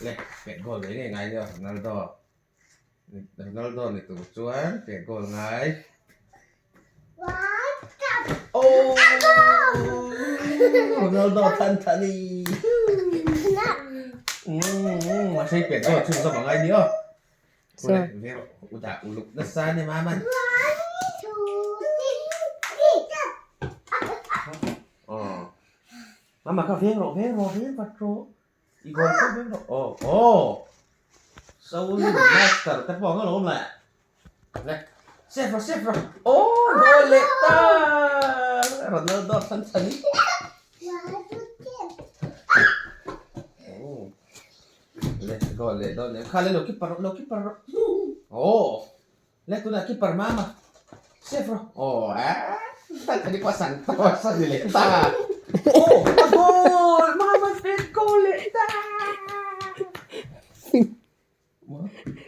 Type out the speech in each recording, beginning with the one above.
Le pet goal ve ngei ngai nia Ronaldo. Ronaldo ni tur chuan pet goal ngai. Oh! Ronaldo than thani. Um, a sei pet goal chhun zawm a ngai nia. So. Udah uluk nasa ni maman. Oh. Mama kha veng rawh veng rawh veng vat rawh. I goal pawh veng rawh. Oh oh. Shaolin master te pawh ang alawm le. Le. Save rawh save rawh. Oh goal leh ta. Ronaldo than thani. Oh. Le goal leh dawn em. Kha le lo keeper rawh lo keeper rawh. Oh. Le tunah keeper mama. Save rawh. Oh ah. Tani pawh san tawh a ni leh ta. Oh a goal! Mama pet goal leh ta.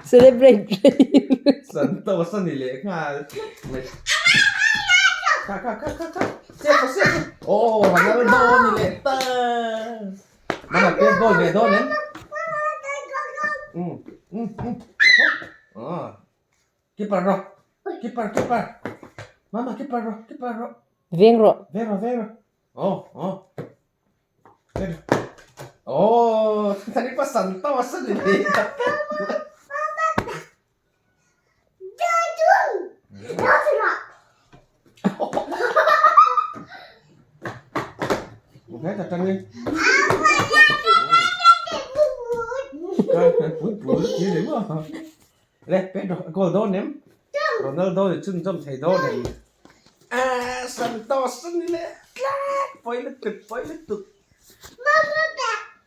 Celebrate. Santos a ni leh nghal tlat mai. Kha kha kha kha kha. Save rawh save rawh. Oh Ronaldo a ni leh ta. Mama pet goal ve dawn em? Um um um. Oh. Keeper rawh. Keeper keeper. Mama keeper rawh keeper rawh. Veng rawh. Veng rawh veng rawh. Oh oh. Veng rawh. Oh, tani pa Santos a ni leh ta. Le Pedro goal dawn em? Ronaldo ni chhunzawm thei dawn em? Ah Santos a ni leh tlat pawi lutuk pawi lutuk.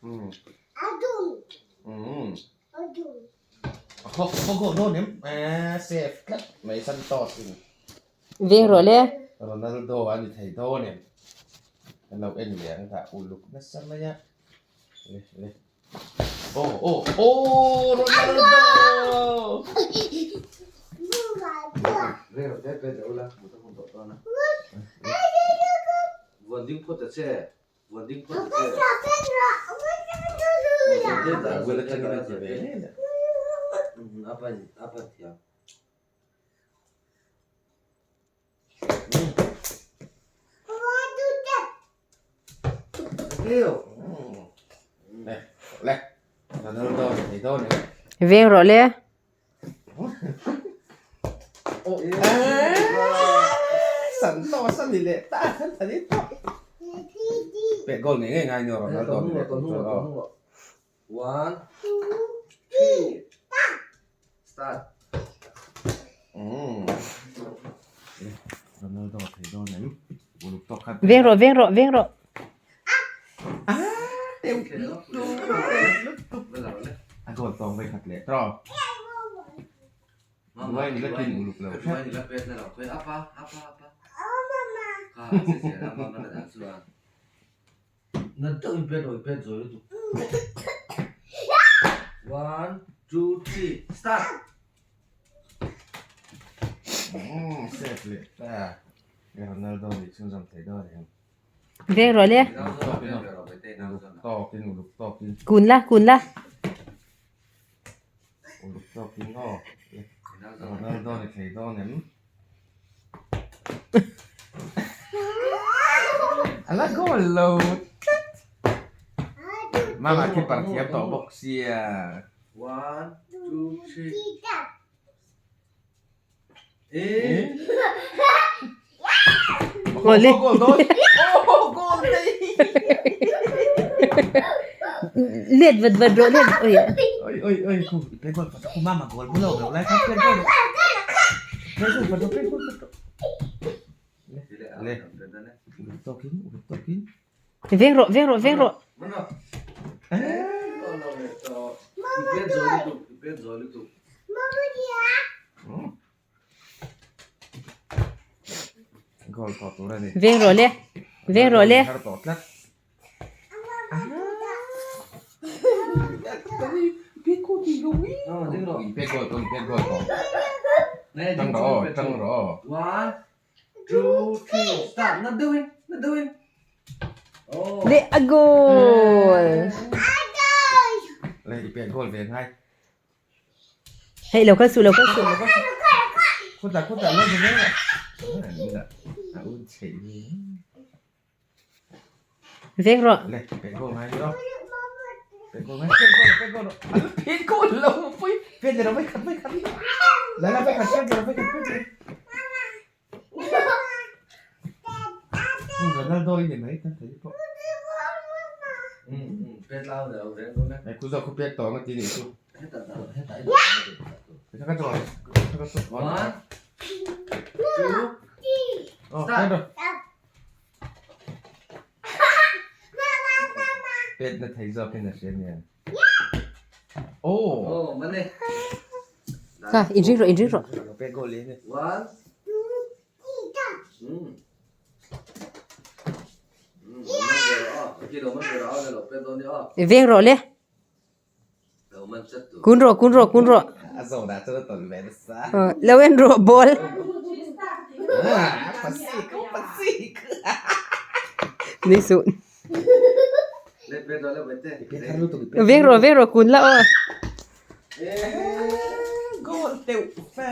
Um um Ho goal dawn em? Ah save tlat mai Santos in. Veng rawh le. Ronaldo a ni thei dawn em? Kan lo en leh ang tah uluk nasa mai a. Le le. Oh oh oh Ronaldo! Veng rawh le. One, two, three, start. Veng rawh, veng rawh, veng rawh. Nan deuh in pet rawh i pet zawi lutuk. One, two, three, start. Save leh ta. Ronaldo nih chhunzawm thei dawn em? Veng rawh le. Uluk tawkin, uluk tawkin. Kun la, kun la. Uluk tawkin aw. Ronaldo ni thei dawn em? A la goal lo tlat. Mama keeper thiam tawh bawk sia. One, two, three. Eh. Goal le. Goal dawn. Oh, goal daih. Let vat vat rawh let. Oi. Oi oi oi khu pe goal pat khu mama goal bulo lo lai kha pe goal. Pe goal pat pe goal pat. Le. Uluk tawkin uluk tawkin. Veng rawh veng rawh veng rawh. Mana? Eh, lo le to. I pet zawi lutuk, i pet zawi lutuk. Goal tawh tur a ni. Veng rawh le. Veng rawh le. Har tawh tlat. Pe goal tawh, pe goal tawh. Tang rawh aw, tang rawh aw. One, two, three, start. Na deuh in, na deuh in. Oh. Le a goal. Le i pet goal ve ngai. Hei lo kal suh lo kal suh. Khutah khutah lo ve ve. A un chei ni. Veng rawh. Le pet goal ngai ni aw. Pet goal ngai pet goal pet goal. Pet goal lo pui. Pet le vai khat vai khat. La la vai khat pet le vai khat pet le. Ronaldo i ni mai tan thei pawh. Pet lau le lo veng dawn e. Ai ku zawk khu pet tawng a ti nih chu. Heta dah heta i dah Heta ka chuan. Heta ka chuan. One, two, Oh, pet rawh. Pet na thei zawk in a hria nia. Oh. Oh, mane. Kha, inring rawh, inring rawh. Pet goal in. One. Veng rawh le. Kun rawh, kun rawh, kun rawh. A zo dah chu tawn ve nasa. Lo en rawh ball. Pasik, pasik. Ni suh. Veng rawh, veng rawh, kun la aw. Goal teuh fa.